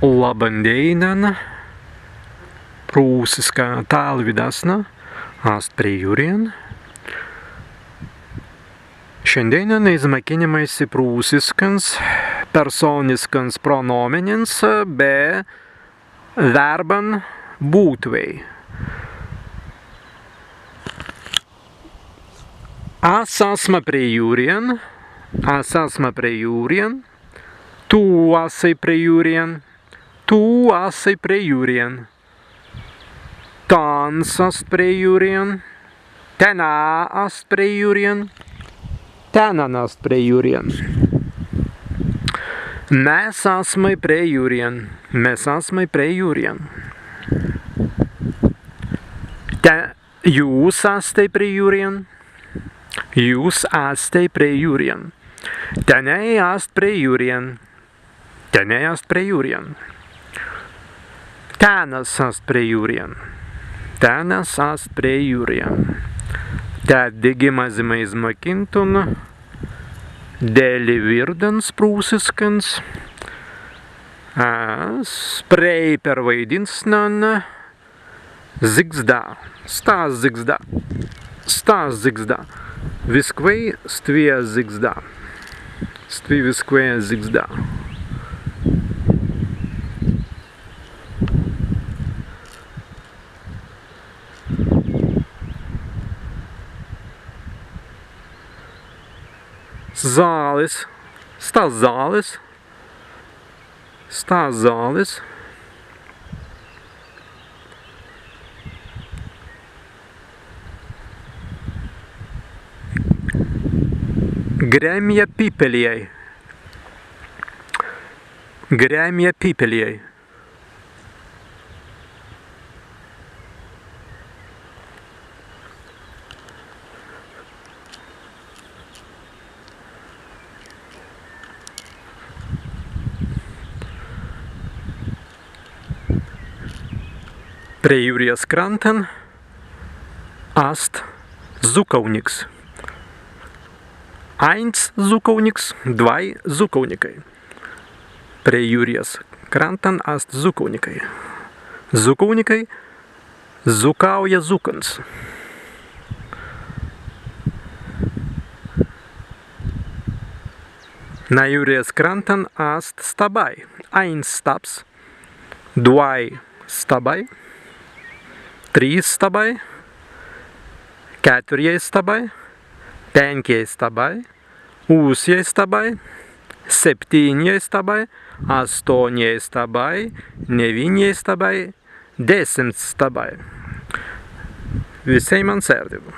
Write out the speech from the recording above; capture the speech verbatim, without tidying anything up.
Labban dēinan, prūsiska tālwidāsna ast prei jūrjan. Šandēinan izmukīnimai si prūsiskans persōniskans pronōmenins be wērban būtwei. As asma prei jūrjan, as asma prei jūrjan, tū assei prei jūrjan, tū assei prei jūrjan. Tāns ast prei jūrjan, tenā ast prei jūrjan, tennan ast prei jūrjan. Mes asmai prei jūrjan, mes asmai prei jūrjan. Te, jūs astei prei jūrjan, jūs astei prei jūrjan. Tenēi ast prei jūrjan. Tenēi ast prei jūrjan. Tennas ast prei jūrjan. Tennas ast prei jūrjan. Tēt dīgi mazīmai izmukīntun delli wirdans prūsiskans, a, sprei perwaidīnsnan. Zigzdā. Sta zigzdā. Sta zigzdā. Wiskwēi stwi zigzdā. Stwi wiskwēi zigzdā. Zālis. Sta zālis. Sta zālis. Grēmja pippeljai. Grēmja pippeljai. Prei jūrjas krantan ast zukauniks. Aīns zukauniks, dwāi zukaunikai. Prei jūrjas krantan ast zukaunikai. Zukaunikai zukāuja zukans. Na jūrjas krantan ast stabāi. Aīns stabs, dwāi stabāi, trīs stabāi, keturjai stabāi, pēnkjai stabāi, usjai stabāi, septīnjai stabāi, astōnjai stabāi, newīnjai stabāi, desimts stabāi. Wisēimans ērdibu.